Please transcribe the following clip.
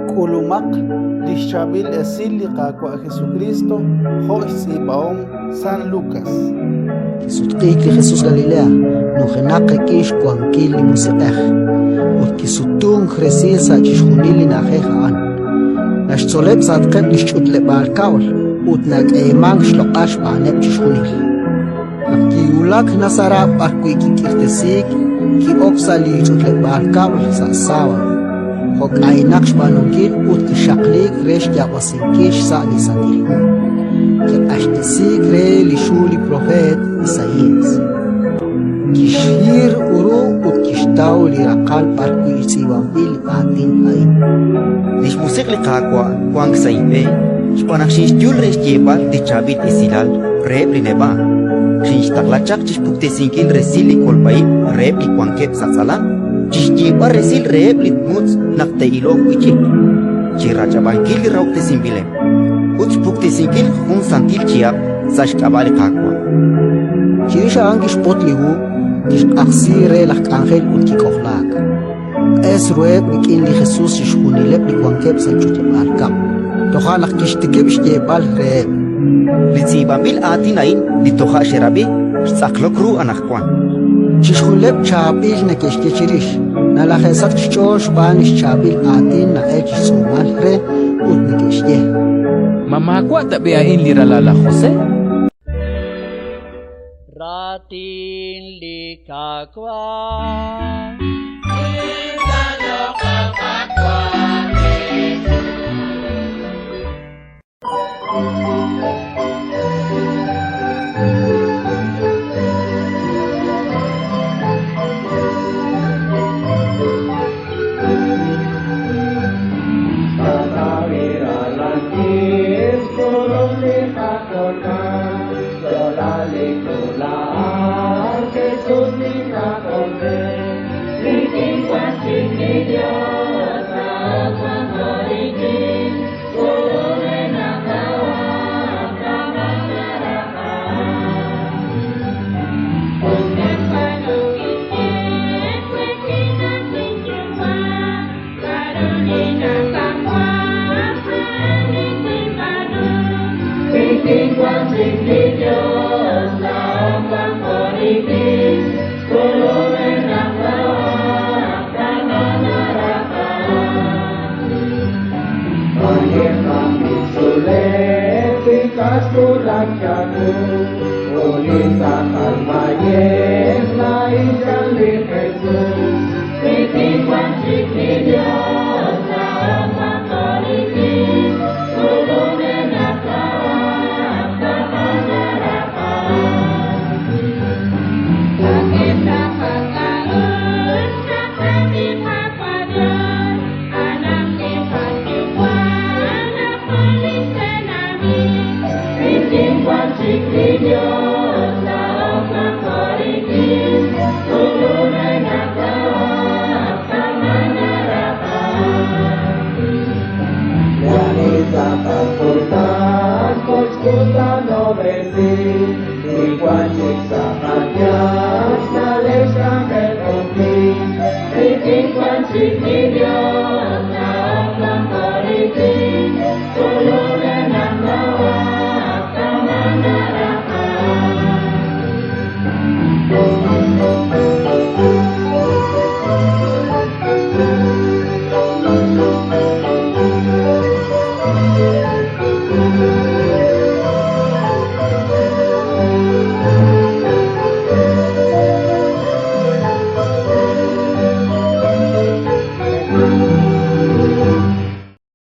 K'ulumaq li xChaab'il Esil li Qaawa' Jesukriist jo' xtz'iib'ahom San Lukas. Kisutq'iik li Jesus Galilea, nujenaq rik'in xwankil li Musiq'ej, ut kisutunk resil sa' chixjunil li na'ajej a'an. Naxtzoleb' sa'atqeb' li xch'utleb'aal kab'l ut nak'eemank xloq'al xb'aaneb' chixjunil. Naq kiwulak Nazaret b'arwi' kik'irtesiik, ki'ok sa' li ch'utleb'aal kab'l sa' sábado, jo' k'aynaq xb'aanunkil ut kixaqliik re xyaab'asinkil xsa' li Santil Hu. Kiq'axtesiik re li xhu li propeet Isaías. Kixhir ru ut kixtaw li raqal b'arwi' tz'iib'anb'il li aatin a'in. Li xMusiq' li Qaawa' wank sa' inb'een xb'aan naq xinxyul re xyeeb'al li chaab'il esilal reheb' li neb'a'. Xinxtaqla chaq chi xpuktesinkil resil li kolb'a ib' reheb' li wankeb' sa' tz'alam, chi xyeeb'al resil reheb' li mutz' naq te'iloq wi' chik, chi rach'ab'ankil li rahob'tesinb'ileb' ut xpuktesinkil jun santil chihab' sa' xk'ab'a' li Qaawa'. Chirix a'an kixb'ot li hu, kixq'ajsi re laj k'anjel ut kik'ojlaak. Q'es ruheb' rik'in li Jesus chixjunileb' li wankeb' sa' li ch'utleb'aal kab'l. Toja' naq kixtikib' xyeeb'al reheb': Li tz'iib'anb'il aatin a'in li toja' xerab'i, xtz'aqlok ru anaqwan. Chixjunileb' chaab'il neke'xye chirix, nalaje'sachk xch'ool xb'aan li xchaab'il aatin na'elk chi xtz'uumal re ut neke'xye: Ma maawa' tab'i' a'in li ralal laj José? Raatin li Qaawa'. Rik'in wan chik li Dios, laa'o wanko rik'in.